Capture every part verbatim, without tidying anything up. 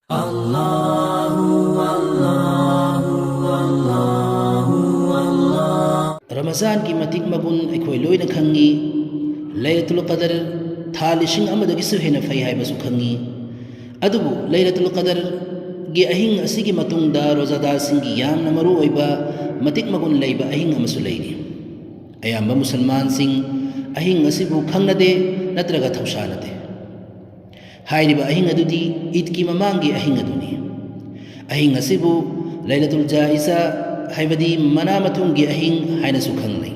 Allahu, Allahu, Allahu, Allah. ꯔꯃꯖꯥꯟꯒꯤ ꯃꯇꯤꯛ ꯃꯒꯨꯟ ꯑꯩꯈꯣꯏ ꯂꯣꯏꯅ ꯈꯪꯉꯤ꯫ ꯂꯩꯂꯇꯨꯜ ꯀꯗꯔ ꯊꯥ ꯂꯤꯁꯤꯡ ꯑꯃꯗꯒꯤꯁꯨ ꯍꯦꯟꯅ ꯐꯩ ꯍꯥꯏꯕꯁꯨ ꯈꯪꯉꯤ꯫ ꯑꯗꯨꯕꯨ ꯂꯩꯂꯇꯨꯜ ꯀꯗꯔꯒꯤ ꯑꯍꯤꯡ ꯑꯁꯤꯒꯤ ꯃꯇꯨꯡꯗ ꯔꯣꯖꯥꯗꯥꯔꯁꯤꯡꯒꯤ ꯌꯥꯝꯅ ꯃꯔꯨ ꯑꯣꯏꯕ ꯃꯇꯤꯛ ꯃꯒꯨꯟ ꯂꯩꯕ ꯑꯍꯤꯡ ꯑꯃꯁꯨ ꯂꯩꯔꯤ꯫ ꯑꯌꯥꯝꯕ ꯃꯨꯁꯜꯃꯥꯟꯁꯤꯡ ꯑꯍꯤꯡ ꯑꯁꯤꯕꯨ ꯈꯪꯅꯗꯦ ꯅꯠꯇ꯭ꯔꯒ ꯊꯧꯁꯥꯅꯗꯦ꯫ ꯍꯥꯏꯔꯤꯕ ꯑꯍꯤꯡ ꯑꯗꯨꯗꯤ ꯏꯗꯀꯤ ꯃꯃꯥꯡꯒꯤ ꯑꯍꯤꯡ ꯑꯗꯨꯅꯤ꯫ ꯑꯍꯤꯡ ꯑꯁꯤꯕꯨ ꯂꯩꯂꯇꯨꯜ ꯖꯥꯏꯖꯥ, ꯍꯥꯏꯕꯗꯤ ꯃꯅꯥ ꯃꯊꯨꯝꯒꯤ ꯑꯍꯤꯡ ꯍꯥꯏꯅꯁꯨ ꯈꯪꯅꯩ꯫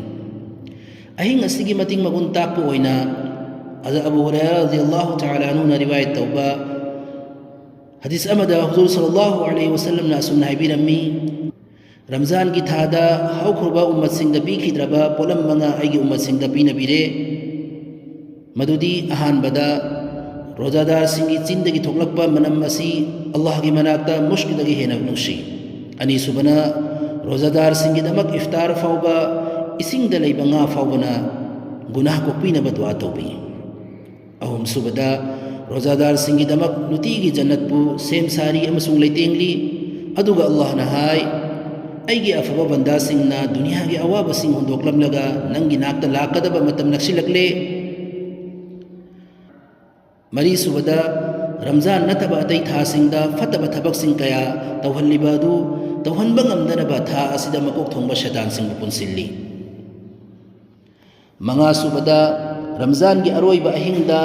ꯑꯍꯤꯡ ꯑꯁꯤꯒꯤ ꯃꯇꯤꯛ ꯃꯒꯨꯟ ꯇꯥꯛꯄ ꯑꯣꯏꯅ ꯍꯖꯔꯠ ꯑꯕꯨ ꯍꯨꯔꯥꯏꯔꯥ ꯔꯗꯤꯌꯜꯂꯥꯍꯨ ꯇꯥꯂꯥ ꯑꯟꯍꯨꯅ ꯔꯤꯋꯥꯌꯠ ꯇꯧꯕ ꯍꯗꯤꯁ ꯑꯃꯗ ꯍꯨꯖꯨꯔ ꯁꯜꯂꯜꯂꯥꯍꯨ ꯑꯂꯩꯍꯤ ꯋꯁꯜꯂꯝꯅ ꯑꯁꯨꯝꯅ ꯍꯥꯏꯕꯤꯔꯝꯃꯤ, "ꯔꯝꯖꯥꯟꯒꯤ ꯊꯥꯗ ꯍꯧꯈ꯭ꯔꯕ ꯎꯝꯃꯠꯁꯤꯡꯗ ꯄꯤꯈꯤꯗ꯭ꯔꯕ ꯄꯣꯠꯂꯝ ꯃꯉꯥ ꯑꯩꯒꯤ ꯎꯝꯃꯠꯁꯤꯡꯗ ꯄꯤꯅꯕꯤꯔꯦ꯫ ꯃꯗꯨꯗꯤ ꯑꯍꯥꯟꯕꯗ, ꯔꯣꯖꯥꯗꯥꯔꯁꯤꯡꯒꯤ ꯆꯤꯟꯗꯒꯤ ꯊꯣꯛꯂꯛꯄ ꯃꯅꯝ ꯑꯁꯤ ꯑꯜꯂꯥꯍꯒꯤ ꯃꯅꯥꯛꯇ ꯃꯨꯁ꯭ꯛꯗꯒꯤ ꯍꯦꯟꯅ ꯅꯨꯡꯁꯤ꯫ ꯑꯅꯤꯁꯨꯕꯅ, ꯔꯣꯖꯥꯗꯥꯔꯁꯤꯡꯒꯤꯗꯃꯛ ꯏꯐꯇꯥꯔ ꯐꯥꯎꯕ, ꯏꯁꯤꯡꯗ ꯂꯩꯕ ꯉꯥ ꯐꯥꯎꯕꯅ ꯒꯨꯅꯥꯍ ꯀꯣꯛꯄꯤꯅꯕ ꯗꯨꯑꯥ ꯇꯧꯕꯤ꯫ ꯑꯍꯨꯝꯁꯨꯕꯗ, ꯔꯣꯖꯥꯗꯥꯔꯁꯤꯡꯒꯤꯗꯃꯛ ꯅꯨꯡꯇꯤꯒꯤ ꯖꯟꯅꯠꯄꯨ ꯁꯦꯝ ꯁꯥꯔꯤ ꯑꯃꯁꯨꯡ ꯂꯩꯇꯦꯡꯂꯤ꯫ ꯑꯗꯨꯒ ꯑꯜꯂꯥꯍꯅ ꯍꯥꯏ, 'ꯑꯩꯒꯤ ꯑꯐꯕ ꯕꯟꯗꯥꯁꯤꯡꯅ ꯗꯨꯅꯤꯌꯥꯒꯤ ꯑꯋꯥꯕꯁꯤꯡ ꯍꯨꯟꯗꯣꯛꯂꯝꯂꯒ ꯅꯪꯒꯤ ꯅꯥꯛꯇ ꯂꯥꯛꯀꯗꯕ ꯃꯇꯝ ꯅꯛꯁꯤꯜꯂꯛꯂꯦ.'" ꯃꯔꯤꯁꯨꯕꯗ, ꯔꯝꯖꯥꯟ ꯅꯠꯇꯕ ꯑꯇꯩ ꯊꯥꯁꯤꯡꯗ ꯐꯠꯇꯕ ꯊꯕꯛꯁꯤꯡ ꯀꯌꯥ ꯇꯧꯍꯜꯂꯤꯕ ꯑꯗꯨ ꯇꯧꯍꯟꯕ ꯉꯝꯗꯅꯕ ꯊꯥ ꯑꯁꯤꯗ ꯃꯀꯣꯛ ꯊꯣꯡꯕ ꯁꯩꯇꯥꯟꯁꯤꯡꯕꯨ ꯄꯨꯟꯁꯤꯜꯂꯤ꯫ ꯃꯉꯥꯁꯨꯕꯗ, ꯔꯝꯖꯥꯟꯒꯤ ꯑꯔꯣꯏꯕ ꯑꯍꯤꯡꯗ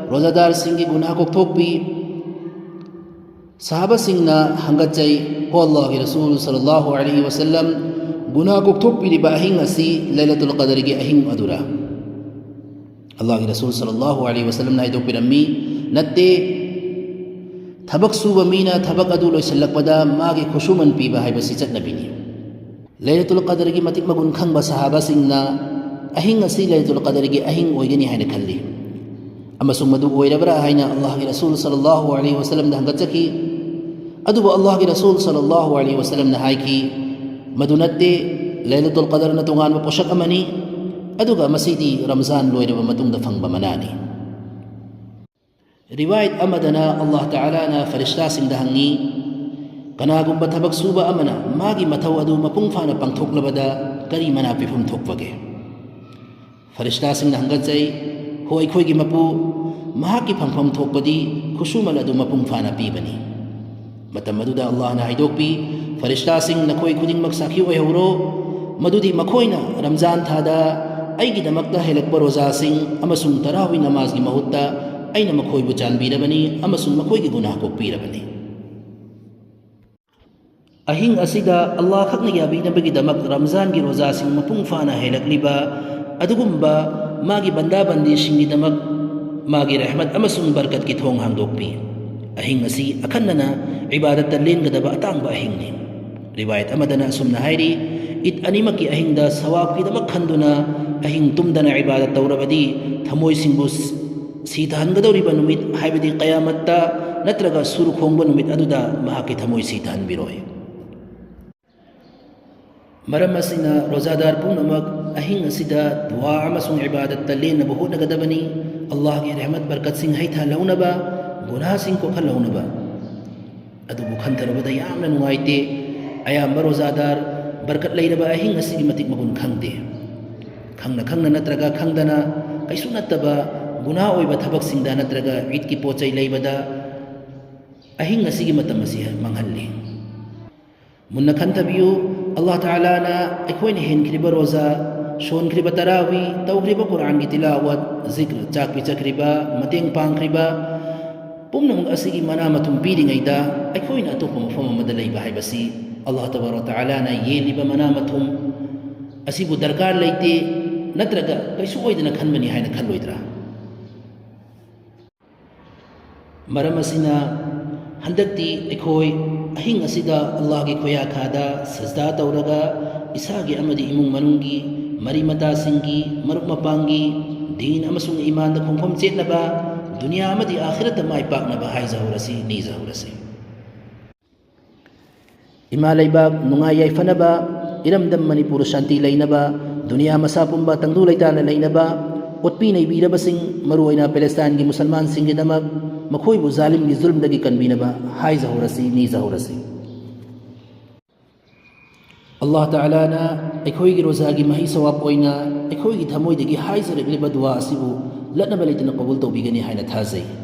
ꯔꯣꯖꯥꯗꯥꯔꯁꯤꯡꯒꯤ ꯒꯨꯅꯥꯍ ꯀꯣꯛꯊꯣꯛꯄꯤ꯫ ꯁꯍꯥꯕꯥꯁꯤꯡꯅ ꯍꯪꯒꯠꯆꯩ, "ꯍꯣ ꯑꯜꯂꯥꯍꯒꯤ ꯔꯁꯨꯜ ꯁꯜꯂꯜꯂꯥꯍꯨ ꯑꯂꯩꯍꯤ ꯋꯁꯜꯂꯝ, ꯒꯨꯅꯥꯍ ꯀꯣꯛꯊꯣꯛꯄꯤꯔꯤꯕ ꯑꯍꯤꯡ ꯑꯁꯤ ꯂꯩꯂꯇꯨꯜ ꯀꯗꯔꯒꯤ ꯑꯍꯤꯡ ꯑꯗꯨꯔꯥ?" ꯑꯜꯂꯥꯍꯒꯤ ꯔꯁꯨꯜ ꯁꯜꯂꯜꯂꯥꯍꯨ ꯑꯂꯩꯍꯤ ꯋꯁꯜꯂꯝꯅ ꯍꯥꯏꯗꯣꯛꯄꯤꯔꯝꯃꯤ, "ꯅꯠꯇꯦ, ꯊꯕꯛ ꯁꯨꯕ ꯃꯤꯅ ꯊꯕꯛ ꯑꯗꯨ ꯂꯣꯏꯁꯤꯜꯂꯛꯄꯗ ꯃꯥꯒꯤ ꯈꯨꯠꯁꯨꯃꯟ ꯄꯤꯕ ꯍꯥꯏꯕꯁꯤ ꯆꯠꯅꯕꯤꯅꯤ꯫" ꯂꯩꯂꯇꯨꯜ ꯀꯗꯔꯒꯤ ꯃꯇꯤꯛ ꯃꯒꯨꯟ ꯈꯪꯕ ꯁꯍꯥꯕꯥꯁꯤꯡꯅ ꯑꯍꯤꯡ ꯑꯁꯤ ꯂꯩꯂꯇꯨꯜ ꯀꯗꯔꯒꯤ ꯑꯍꯤꯡ ꯑꯣꯏꯒꯅꯤ ꯍꯥꯏꯅ ꯈꯜꯂꯤ꯫ ꯑꯃꯁꯨꯡ ꯃꯗꯨ ꯑꯣꯏꯔꯕ꯭ꯔꯥ ꯍꯥꯏꯅ ꯑꯜꯂꯥꯍꯒꯤ ꯔꯁꯨꯜ ꯁꯜꯂꯜꯂꯥꯍꯨ ꯑꯂꯩꯍꯤ ꯋꯁꯜꯂꯝꯗ ꯍꯪꯒꯠꯆꯈꯤ꯫ ꯑꯗꯨꯕꯨ ꯑꯜꯂꯥꯍꯒꯤ ꯔꯁꯨꯜ ꯁꯜꯂꯜꯂꯥꯍꯨ ꯑꯂꯩꯍꯤ ꯋꯁꯜꯂꯝꯅ ꯍꯥꯏꯈꯤ, "ꯃꯗꯨ ꯅꯠꯇꯦ, ꯂꯩꯂꯇꯨꯜ ꯀꯗꯔꯅ ꯇꯣꯉꯥꯟꯕ ꯄꯣꯠꯁꯛ ꯑꯃꯅꯤ, ꯑꯗꯨꯒ ꯃꯁꯤꯗꯤ ꯔꯝꯖꯥꯟ ꯂꯣꯏꯔꯕ ꯃꯇꯨꯡꯗ ꯐꯪꯕ ꯃꯅꯥꯅꯤ꯫" ꯔꯤꯋꯥꯌꯠ ꯑꯃꯗꯅ ꯑꯜꯂꯥꯍ ꯇꯥꯂꯥꯅ ꯐꯔꯤꯁꯇꯥꯁꯤꯡꯗ ꯍꯪꯉꯤ, ꯀꯅꯥꯒꯨꯝꯕ ꯊꯕꯛ ꯁꯨꯕ ꯑꯃꯅ ꯃꯥꯒꯤ ꯃꯊꯧ ꯑꯗꯨ ꯃꯄꯨꯡ ꯐꯥꯅ ꯄꯥꯡꯊꯣꯛꯂꯕꯗ ꯀꯔꯤ ꯃꯅꯥ ꯄꯤꯐꯝ ꯊꯣꯛꯄꯒꯦ? ꯐꯔꯤꯁꯇꯥꯁꯤꯡꯅ ꯍꯪꯒꯠꯆꯩ, ꯍꯣ ꯑꯩꯈꯣꯏꯒꯤ ꯃꯄꯨ, ꯃꯍꯥꯛꯀꯤ ꯐꯪꯐꯝ ꯊꯣꯛꯄꯗꯤ ꯈꯨꯠꯁꯨꯃꯜ ꯑꯗꯨ ꯃꯄꯨꯡ ꯐꯥꯅ ꯄꯤꯕꯅꯤ꯫ ꯃꯇꯝ ꯑꯗꯨꯗ ꯑꯜꯂꯥꯍꯅ ꯍꯥꯏꯗꯣꯛꯄꯤ, ꯐꯔꯤꯁꯇꯥꯁꯤꯡ, ꯅꯈꯣꯏ ꯈꯨꯗꯤꯡꯃꯛ ꯁꯥꯈꯤ ꯑꯣꯏꯍꯧꯔꯣ, ꯃꯗꯨꯗꯤ ꯃꯈꯣꯏꯅ ꯔꯝꯖꯥꯟ ꯊꯥꯗ ꯑꯩꯒꯤꯗꯃꯛꯇ ꯍꯦꯜꯂꯛꯄ ꯔꯣꯖꯥꯁꯤꯡ ꯑꯃꯁꯨꯡ ꯇꯔꯥꯋꯤ ꯅꯃꯥꯖꯒꯤ ꯃꯍꯨꯠꯇ ꯑꯩꯅ ꯃꯈꯣꯏꯕꯨ ꯆꯥꯟꯕꯤꯔꯕꯅꯤ ꯑꯃꯁꯨꯡ ꯃꯈꯣꯏꯒꯤ ꯒꯨꯅꯥꯍ ꯀꯣꯛꯄꯤꯔꯕꯅꯤ꯫ ꯑꯍꯤꯡ ꯑꯁꯤꯗ ꯑꯜꯂꯥꯍ ꯈꯛꯅ ꯌꯥꯕꯤꯅꯕꯒꯤꯗꯃꯛ ꯔꯝꯖꯥꯟꯒꯤ ꯔꯣꯖꯥꯁꯤꯡ ꯃꯄꯨꯡ ꯐꯥꯅ ꯍꯦꯜꯂꯛꯂꯤꯕ ꯑꯗꯨꯒꯨꯝꯕ ꯃꯥꯒꯤ ꯕꯟꯗꯥ ꯕꯟꯗꯤꯁꯤꯡꯒꯤꯗꯃꯛ ꯃꯥꯒꯤ ꯔꯍꯃꯠ ꯑꯃꯁꯨꯡ ꯕꯔꯀꯠꯀꯤ ꯊꯣꯡ ꯍꯥꯡꯗꯣꯛꯄꯤ꯫ ꯑꯍꯤꯡ ꯑꯁꯤ ꯑꯈꯟꯅꯅ ꯏꯕꯥꯗꯠꯇ ꯂꯦꯟꯒꯗꯕ ꯑꯇꯥꯡꯕ ꯑꯍꯤꯡꯅꯤ꯫ ꯔꯤꯋꯥꯌꯠ ꯑꯃꯗꯅ ꯑꯁꯨꯝꯅ ꯍꯥꯏꯔꯤ, ꯏꯗ ꯑꯅꯤꯃꯛꯀꯤ ꯑꯍꯤꯡꯗ ꯁꯋꯥꯕꯀꯤꯗꯃꯛ ꯈꯟꯗꯨꯅ ꯑꯍꯤꯡ ꯇꯨꯝꯗꯅ ꯏꯕꯥꯗꯠ ꯇꯧꯔꯕꯗꯤ ꯊꯃꯣꯏꯁꯤꯡꯕꯨ ꯁꯤꯊꯍꯟꯒꯗꯧꯔꯤꯕ ꯅꯨꯃꯤꯠ, ꯍꯥꯏꯕꯗꯤ ꯀꯌꯥꯃꯠꯇ ꯅꯠꯇ꯭ꯔꯒ ꯁꯨꯔ ꯈꯣꯡꯕ ꯅꯨꯃꯤꯠ ꯑꯗꯨꯗ ꯃꯍꯥꯛꯀꯤ ꯊꯃꯣꯏ ꯁꯤꯊꯍꯟꯕꯤꯔꯣꯏ꯫ ꯃꯔꯝ ꯑꯁꯤꯅ ꯔꯣꯖꯥꯗꯥꯔ ꯄꯨꯝꯅꯃꯛ ꯑꯍꯤꯡ ꯑꯁꯤꯗ ꯗꯨꯋꯥ ꯑꯃꯁꯨꯡ ꯏꯕꯥꯗꯠꯇ ꯂꯦꯟꯅꯕ ꯍꯣꯠꯅꯒꯗꯕꯅꯤ꯫ ꯑꯜꯂꯥꯍꯒꯤ ꯔꯍꯃꯠ ꯕꯔꯀꯠꯁꯤꯡ ꯍꯩꯊꯍꯜꯍꯧꯅꯕ, ꯒꯨꯅꯥꯍꯁꯤꯡ ꯀꯣꯛꯍꯜꯍꯧꯅꯕ꯫ ꯑꯗꯨꯕꯨ ꯈꯟꯊꯔꯨꯕꯗ ꯌꯥꯝꯅ ꯅꯨꯡꯉꯥꯏꯇꯦ꯫ ꯑꯌꯥꯝꯕ ꯔꯣꯖꯥꯗꯥꯔ ꯕꯔꯀꯠ ꯂꯩꯔꯕ ꯑꯍꯤꯡ ꯑꯁꯤꯒꯤ ꯃꯇꯤꯛ ꯃꯒꯨꯟ ꯈꯪꯗꯦ꯫ ꯈꯪꯅ ꯈꯪꯅ ꯅꯠꯇ꯭ꯔꯒ ꯈꯪꯗꯅ ꯀꯩꯁꯨ ꯅꯠꯇꯕ ꯒꯨꯅꯥꯍ ꯑꯣꯏꯕ ꯊꯕꯛꯁꯤꯡꯗ ꯅꯠꯇ꯭ꯔꯒ ꯏꯗꯀꯤ ꯄꯣꯠ ꯆꯩ ꯂꯩꯕꯗ ꯑꯍꯤꯡ ꯑꯁꯤꯒꯤ ꯃꯇꯝ ꯑꯁꯤ ꯃꯥꯡꯍꯜꯂꯤ꯫ ꯃꯨꯟꯅ ꯈꯟꯊꯕꯤꯌꯨ, ꯑꯜꯂꯥꯍ ꯇꯥꯂꯥꯅ ꯑꯩꯈꯣꯏꯅ ꯍꯦꯟꯈ꯭ꯔꯤꯕ ꯔꯣꯖꯥ, ꯁꯣꯟꯈ꯭ꯔꯤꯕ ꯇꯔꯥꯋꯤ, ꯇꯧꯈ꯭ꯔꯤꯕ ꯀꯨꯔꯥꯟꯒꯤ ꯇꯤꯂꯥꯋꯠ, ꯖꯤꯀ꯭ꯔ, ꯆꯥꯛ ꯄꯤꯖꯈ꯭ꯔꯤꯕ, ꯃꯇꯦꯡ ꯄꯥꯡꯈ꯭ꯔꯤꯕ ꯄꯨꯝꯅꯃꯛ ꯑꯁꯤꯒꯤ ꯃꯅꯥ ꯃꯊꯨꯝ ꯄꯤꯔꯤꯉꯩꯗ ꯑꯩꯈꯣꯏꯅ ꯑꯇꯣꯞꯄ ꯃꯐꯝ ꯑꯃꯗ ꯂꯩꯕ ꯍꯥꯏꯕꯁꯤ ꯑꯜꯂꯥꯍ ꯇꯕꯥꯔꯛ ꯇꯥꯂꯥꯅ ꯌꯦꯜꯂꯤꯕ ꯃꯅꯥ ꯃꯊꯨꯝ ꯑꯁꯤꯕꯨ ꯗꯔꯀꯥꯔ ꯂꯩꯇꯦ ꯅꯠꯇ꯭ꯔꯒ ꯀꯩꯁꯨ ꯑꯣꯏꯗꯅ ꯈꯟꯕꯅꯤ ꯍꯥꯏꯅ ꯈꯜꯂꯣꯏꯗ꯭ꯔꯥ? ꯃꯔꯝ ꯑꯁꯤꯅ ꯍꯟꯗꯛꯇꯤ ꯑꯩꯈꯣꯏ ꯑꯍꯤꯡ ꯑꯁꯤꯗ ꯑꯜꯂꯥꯍꯒꯤ ꯈꯨꯌꯥꯈꯥꯗ ꯁꯖꯗꯥ ꯇꯧꯔꯒ ꯏꯁꯥꯒꯤ ꯑꯃꯗꯤ ꯏꯃꯨꯡ ꯃꯅꯨꯡꯒꯤ, ꯃꯔꯤ ꯃꯇꯥꯁꯤꯡꯒꯤ, ꯃꯔꯨꯞ ꯃꯄꯥꯡꯒꯤ, ꯗꯤꯟ ꯑꯃꯁꯨꯡ ꯏꯃꯥꯟꯗ ꯈꯣꯡꯐꯝ ꯆꯦꯠꯅꯕ, ꯗꯨꯅꯤꯌꯥ ꯑꯃꯗꯤ ꯑꯥꯈꯤꯔꯠꯇ ꯃꯥꯏ ꯄꯥꯛꯅꯕ ꯍꯥꯏꯖꯍꯧꯔꯁꯤ, ꯅꯤꯖꯍꯧꯔꯁꯤ꯫ ꯏꯃꯥ ꯂꯩꯕꯥꯛ ꯅꯨꯡꯉꯥꯏ ꯌꯥꯏꯐꯅꯕ, ꯏꯔꯝꯗꯝ ꯃꯅꯤꯄꯨꯔ ꯁꯥꯟꯇꯤ ꯂꯩꯅꯕ, ꯗꯨꯅꯤꯌꯥ ꯃꯁꯥ ꯄꯨꯝꯕ ꯇꯪꯗꯨ ꯂꯩꯇꯥꯅ ꯂꯩꯅꯕ, ꯑꯣꯠꯄꯤ ꯅꯩꯕꯤꯔꯕꯁꯤꯡ, ꯃꯔꯨꯑꯣꯏꯅ ꯄꯦꯂꯦꯁꯇꯥꯏꯟꯒꯤ ꯃꯨꯁꯜꯃꯥꯟꯁꯤꯡꯒꯤꯗꯃꯛ ꯃꯈꯣꯏꯕꯨ ꯖꯥꯂꯤꯝꯒꯤ ꯖꯨꯜꯝꯗꯒꯤ ꯀꯟꯕꯤꯅꯕ ꯍꯥꯏꯖꯍꯧꯔꯁꯤ, ꯅꯤꯖꯍꯧꯔꯁꯤ꯫ ꯑꯜꯂꯥꯍ ꯇꯥꯂꯥꯅ ꯑꯩꯈꯣꯏꯒꯤ ꯔꯣꯖꯥꯒꯤ ꯃꯍꯩ ꯁꯋꯥꯕ ꯑꯣꯏꯅ ꯑꯩꯈꯣꯏꯒꯤ ꯊꯃꯣꯏꯗꯒꯤ ꯍꯥꯏꯖꯔꯛꯂꯤꯕ ꯗꯨꯋꯥ ꯑꯁꯤꯕꯨ ꯂꯠꯅꯕ ꯂꯩꯇꯅ ꯀꯕꯨꯜ ꯇꯧꯕꯤꯒꯅꯤ ꯍꯥꯏꯅ ꯊꯥꯖꯩ꯫